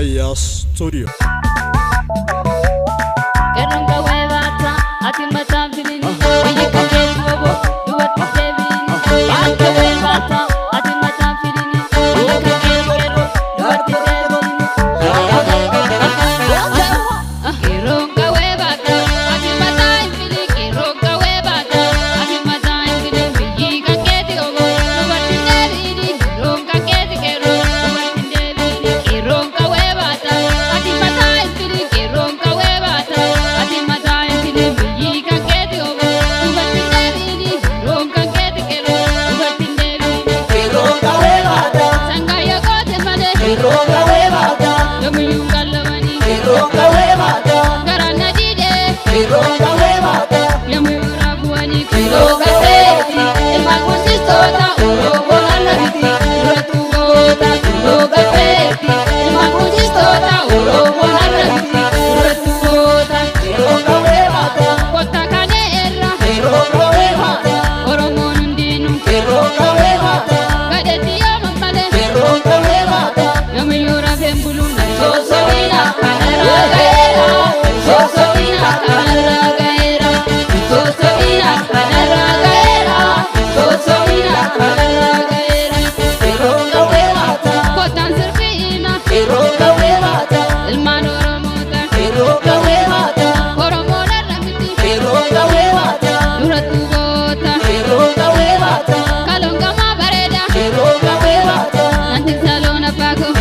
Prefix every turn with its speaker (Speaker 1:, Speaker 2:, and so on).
Speaker 1: Fayyaa Studio.
Speaker 2: Qeerroon qawwee baata, ati mataan filini. Biyyi kan keeti obbo, dubartii deebiini. Qawwee baata, ati mataan filini. Biyyi kan keeti qeerroo, dubartii deebiini. Qeerroon qawwee baata, ati mataa hin filin. Qeerroon qawwee baata, ati mataa hin filin. Biyyi kan keeti obbo, dubartii deebiini. Qeerroon kan keeti qeerroo, dubartii deebiini. Qeerroon qawwee baata, ati mataa hin filin. Qeerroon qawwee baata, ati mataa hin filin. Biyyi kan keeti obbo, dubartii deebiini. Qeerroon kan keeti qeerroo, dubartii deebiini. Sangaa yoo goote malee, yoomiyyuu qal'oomanii. Garaan na diidee. Yoomiyyuu raafuwanii. Qeerroo gateetti ilmaan gursistoota Oromoon arrabiti durattuu goota. Qeerroo gateetti ilmaan gursistoota Oromoon arrabiti durattuu goota. Kottaa kanee irra Oromoon hundinuu gadheetti yooman malee yoomiyyuu rafeen buluun soosoina kanarraa ga'eera. Soosoina kanarraa ga'eera. Soosoina kanarraa ga'eera. Soosoina kanarraa ga'eera. Kottaan sirbiina ilmaan Oromoota. Oromoon arrabiti durattuu goota. Kaloon gamaa bareeda. Nanti saloon abbaa koo.